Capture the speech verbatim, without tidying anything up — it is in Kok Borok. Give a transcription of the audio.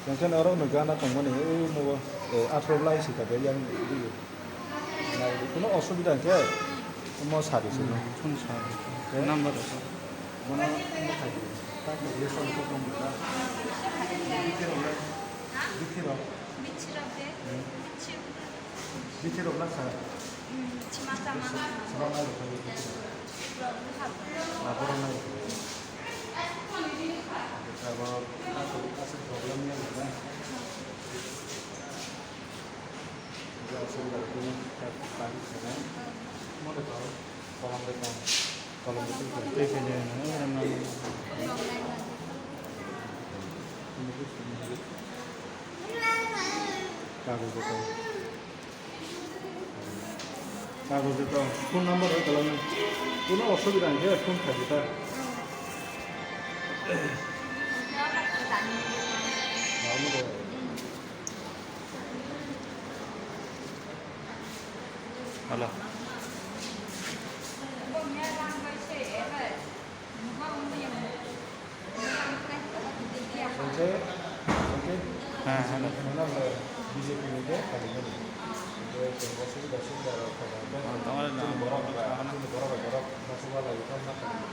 Tengkhe norok no gana tongmani, o mugo, eh, athro lai sika de yang ri. Nai, kuno osubida khe, mo sari se. Hmm, phone sari. Eh? Number rok. Bono mo khai di. Ta ko ye son ko kom da. Bithi rok na. Bithi rok. Bithi rok de. Hmm. Bithi rok na sa. Hmm, chima chama. Chima na rok. Labor na rok. Abo asuk, asuk problem ya na. Kagoj joto. Kagoj joto. Phone number hoi tala nang. Kuno osubida hingke phone khai di ta. Hello. Hwnkhe, hwnkhe, hwnkhe, ah, hello. B J P ni khe khalijani. Hwnkhe, chwng bo subida subida rok khaijak. Ah, tamo na, chini borok, chini borok, borok, borok, borok, borok,